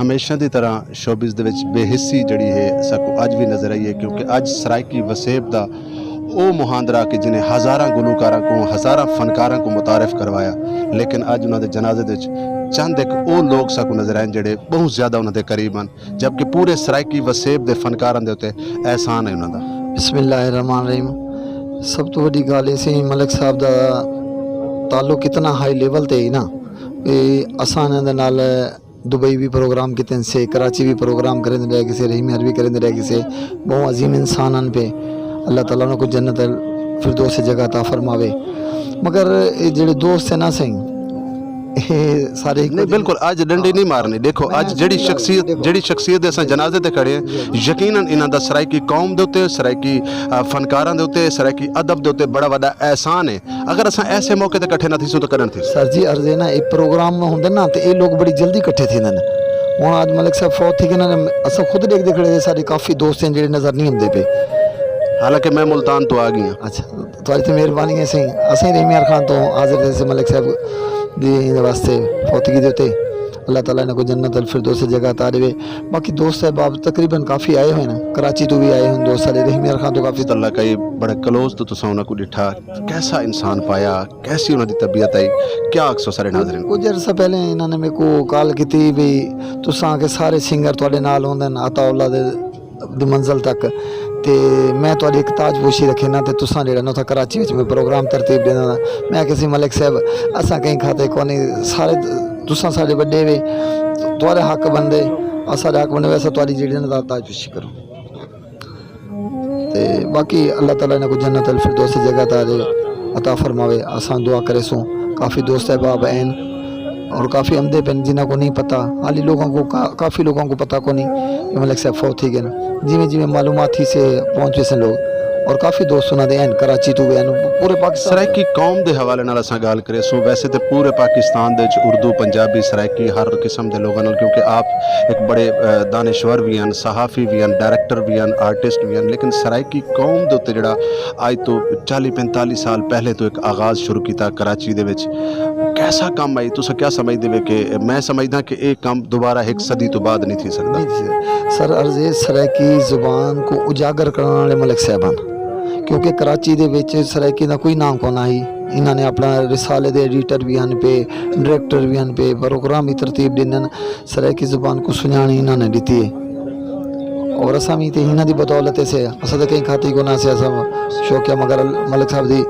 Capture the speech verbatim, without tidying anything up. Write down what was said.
ہمیشہ دی طرح شوبز دے وچ بے حسی جڑی ہے ساکوں اج وی نظر آئی ہے، کیونکہ اج سرائیکی وسیب دا او مہاندرا کہ جنہیں ہزاراں گلوکاراں کوں، ہزاراں فنکاراں کوں متعارف کروایا، لیکن اج انہاں دے جنازے دے وچ چند ایک او لوگ ساکوں نظر آئے جڑے بہت زیادہ انہاں دے قریب ہن، جبکہ پورے سرائیکی وسیب دے فنکاراں دے اتے احسان ہے انہاں دا۔ بسم اللہ الرحمن الرحیم۔ سب تو وڈی گالھ اے سی ملک صاحب دا تعلق اتنا ہائی لیول تے ہی نا، اے اساں انہاں دے نال دبئی بھی پروگرام کیتے سے، کراچی بھی پروگرام کریندے رہ گئے سے، رحیم یار بھی کریندے رہ گئے سے۔ بہت عظیم انسان ہن پہ، اللہ تعالیٰ انہاں کو جنت الفردوس جگہ عطا فرماوے۔ مگر اے جڑے دوست ہیں نا سائیں، اے سارے ہک نہیں، جیہے۔ بالکل، اج ڈنڈی نہیں مارنی۔ دیکھو، میں اج جیہڑی سمجھ رہا، شخصیت، دیکھو۔ جیہڑی شخصیت دے اساں جنازے تے کھڑے ہیں، یقیناً انہاں دا سرائیکی قوم دے اتے، سرائیکی، آ، فنکاراں دے اتے، سرائیکی ادب دے اتے بڑا وڈا احسان ہے۔ اگر اساں ایسے موقع تے کٹھے نہ تھیسوں تو کݙݨ تھیسوں؟ سر جی، عرض ہے نا، اے پروگرام ہوندے نا تے اے لوگ بڑی جلدی کٹھے تھیندے نے۔ ہݨ اج ملک صاحب فوت تھی گئے نا، اساں خود ݙیکھدے کھڑے سے، ساݙے کافی دوست ہیں جیہڑے نظر نہیں ہوندے پئے۔ حالانکہ میں ملتان تو آ گئی ہاں۔ اچھا، تہاݙی تے مہربانی ہے سائیں، اساں ہی رحیم یار خان تو حاضر تھئے سے ملک صاحب دی واسطے فوتگی دے اتے۔ اللہ تعالیٰ انہاں کو جنت الفردوس جگہ عطا ݙیوے۔ باقی دوست احباب تقریباً کافی آئے ہوئے ہیں، کراچی تو بھی آئے ہیں دوست سارے، رحیم یار خان تو کافی۔ اللہ کا یہ بڑا کلوز تو تساں انہاں کو ݙٹھا، کیسا انسان پایا، کیسی انہاں دی طبیعت آئی، کیا آکھسو سارے ناظرین کو؟ کچھ عرصہ پہلے انہاں نے میرے کو کال کی تھی بھی تساں کے سارے سنگر تہاݙے نال ہوندے ہن، عطا اللہ دے دی منزل تک۔ تے میں تہاݙی ہک تاج پوشی رکھے نا، تے تساں جیڑھا نا اتھاں کراچی وچ میں پروگرام ترتیب ݙیندا ہاں۔ میں آکھیا سی ملک صاحب، اساں کہیں کھاتے کونی، سارے تساں ساݙے وݙے وے، تہاݙے حق بندے، اساݙے حق بندے وے، اساں تہاݙی جیڑھی نا تاج پوشی کروں۔ تے باقی اللہ تعالیٰ انہاں کو جنت الفردوس جگہ عطا دے، عطا فرماوے۔ اساں دعا کریسوں، کافی دوست احباب ہیں اور کافی امدے پن جنہاں کو نہیں پتہ، حالی لوگوں کو کا-، کافی لوگوں کو پتہ کو نہیں کہ ملک صاحب فوت تھی گئے۔ جیویں جیویں معلومات تھی سے پہنچ ویسن لوگ، اور کافی دوست انہاں دے ہیں، کراچی تو بھی ہیں، پورے پاکستان۔ سرائیکی قوم دے حوالے نال اساں ڳالھ کریسوں، ویسے تے پورے پاکستان دے وچ اردو، پنجابی، سرائیکی ہر قسم دے لوگاں نال، کیونکہ آپ ایک بڑے، اے، دانشور بھی ہیں، صحافی بھی ہیں، ڈائریکٹر بھی ہیں، آرٹسٹ بھی ہیں، لیکن سرائیکی قوم دے اتے جڑا اج تو چالی پینتالی سال پہلے تو ایک آغاز شروع کیتا کراچی دے وچ، کیسا کم ہے؟ تساں کیا سمجھدے وے کہ میں سمجھدا کہ ایک کم دوبارہ ہک صدی توں بعد نہیں تھی سڳدا۔ نہیں تھی سڳدا۔ سر، عرض ہے، سرائیکی زبان کو اجاگر کرݨ والے ملک صاحب ہن، کیونکہ کراچی دے وچ سرائیکی دا کوئی نام کون آئی۔ انہاں نے اپݨا رسالے دے ایڈیٹر بھی ہن پئے، ڈائریکٹر بھی ہن پئے، پروگرام بھی ترتیب ݙیندن۔ سرائیکی زبان کو سنڄاݨ انہاں نے ݙتی ہے، اور اساں بھی تے انہاں دی بدولت ہے سے، اساں تے کہیں کھاتے کو نہ سے، اساں شوقیہ مگر ملک صاحب دی